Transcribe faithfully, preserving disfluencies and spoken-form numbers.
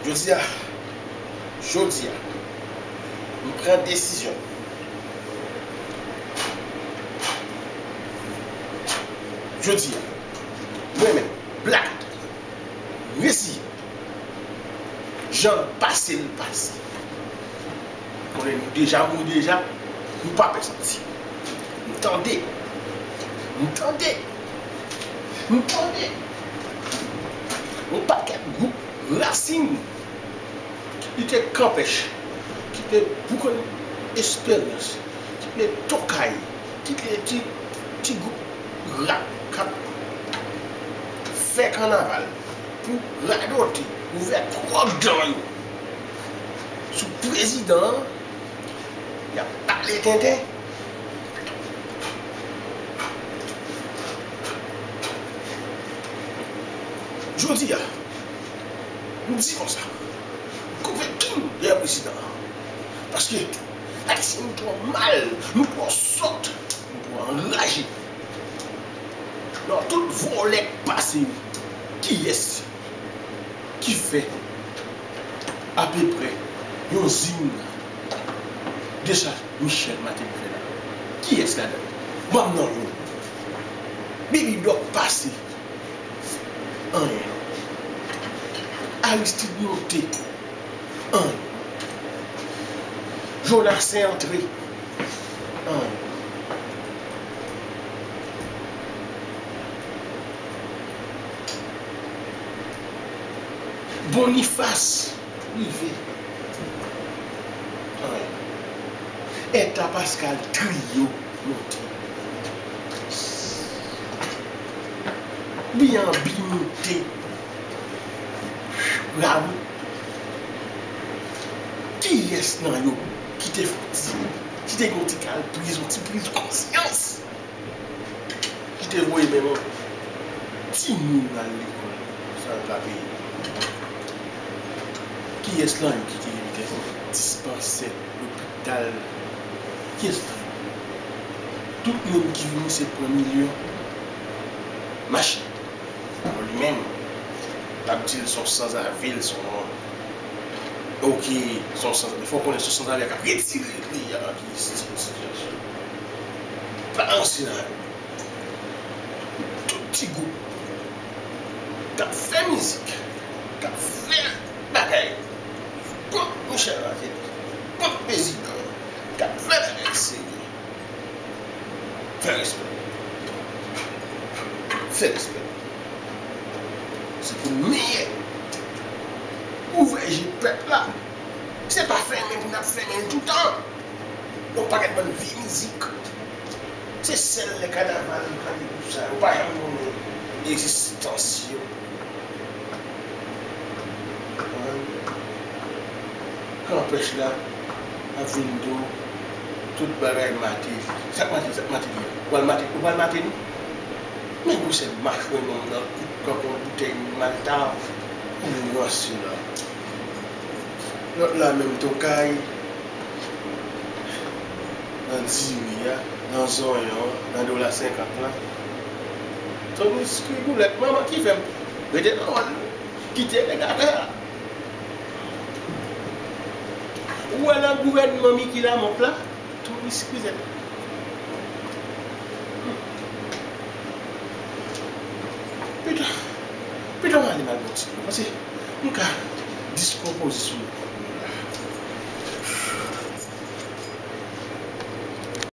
Jodi a, jodi a, m pran desizyon. Jodi a, mwen menm, Black, m resiyen. Jan l pase, l pase. Konnen nou deja mouri deja, nou pa pè sòti. M tande, m tande, m tande yon pakèt gwoup rasin ki te kanpèch, ki te boukann esperans, ki te tokay, ki te ti, ti gwoup rap k ap fè kannaval pou radote, ouvè twò dan yo sou prezidan an, y ap pale tenten. Jodi a, m di konsa, koupe king dèyè prezidan an. Paske Ayisyen nou twò mal, nou twò sòt, nou twò anraje. Nan tout vòlè k pase yo, kiyès ki fè apeprè yon zim de sa Michel Martelly fè la? Kiyès ladan yo? Ban m non yo. Baby Doc pase. Anyen. Aristide monte. Anyen. Jonathan antre. Anyen. Boniface rive. Anyen. Eta Pascal Trio monte. Biyanbi monte. Raoul. Kiyès nan yo ki te fè ti, ki te gen yon ti kal priz, yon ti priz konsyans? Ki te voye menm timoun al lekòl san l pa peye? Kiyès nan yo ki te gen dispansè, lopital? Kiyès nan yo? Tout moun ki vini se pran milyon, mache. Bon, li menm, l ap di l se yon sanzave, l se yon, oke, se yon sanzave. Fò w konnen se yon sanzave k ap retire peyi a nan vye sitiyasyon. Pa ansi la. Tout ti gwoup k ap fè mizik, k ap fè bagay kont Michel Martelly, kont prezidan, k ap fè bagay serye. Fè respè. Fè respè. Se pou n meyè. Ouvè je pèp la. Se pa fèmen pou n ap fèmen l toutan. Yon pakèt bann vye mizik. Se sèl lè kanaval yo pral gen gwoup sa yo. Pa janm konnen egzistans yo. Kanpèch la ap vin di w tout bagay mate. Sa k mate, sa k mate li? Ou pral mate, ou pral mate nou? Men gwosè machwè nonm nan, kout kanpon boutèy Malta. Ou ranse la. Lòt la menm tokay. Nan diri a, nan zonyon an, nan dola senkant lan. Touris rigoulèt, manman ki fè m rete nan wòl, kite nèg atè a. Ou wè nan gouvènman Micky Lamothe la, touris krizèt. Pito, pito m ale m al bwè yon ti dlo, paske m ka diskonpoze sou nou kont.